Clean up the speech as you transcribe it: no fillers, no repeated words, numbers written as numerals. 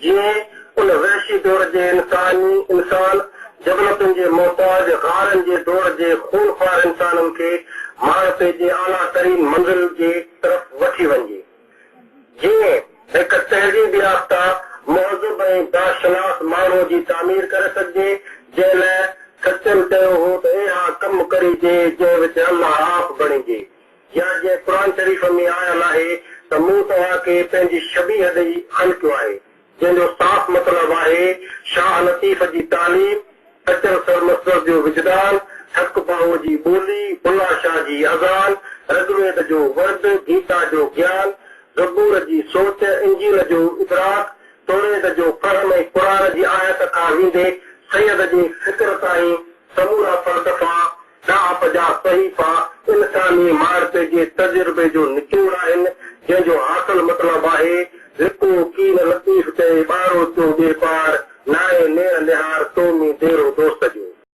جيئن ان وحشي دور جي انساني انسان جبلتن جي محتاج غارن جي دور جي خونخوار انسانن کي ماڻهپي جي اعليٰ ترين منزل جي طرف وٺي وڃجي. جيئن هڪ تهذيب يافته، مهذب ۽ باشناس ماڻهوء جي تعمير ڪري سگهجي، جنهن لاء سچل چيو هو ته اها ڪم ڪريجي جنهن وچ الله آپ بڻيجي. يا جيئن قرآن شريف ۾ آيل آهي ته مون توهان کي پنهنجي شبيهه ڏئي خلقيو آهي، جنهن جو صاف مطلب آهي شاهه لطيف جي تعليم، سچل سرمست جو وجدان، حق باهو جي ٻولي، بلا شاهه جي اذان، رگويد جو ورد، گيتا جو گيان، زبور جي سوچ، انجيل جو ادراڪ، توريت جو فهم ۽ قرآن جي آيت کان ويندي سيد جي فڪر تائين سمورا فلسفا، ڏاهپ جا صحيفا انساني ماڻهپي جي تجربي جو نچوڙ آهن، جنهن جو حاصل مطلب آهي، لڪو ڪين لطيف چئي، ٻارو چو ٻي پار، نائين نيڻ نهار، تو مين ديرو دوست.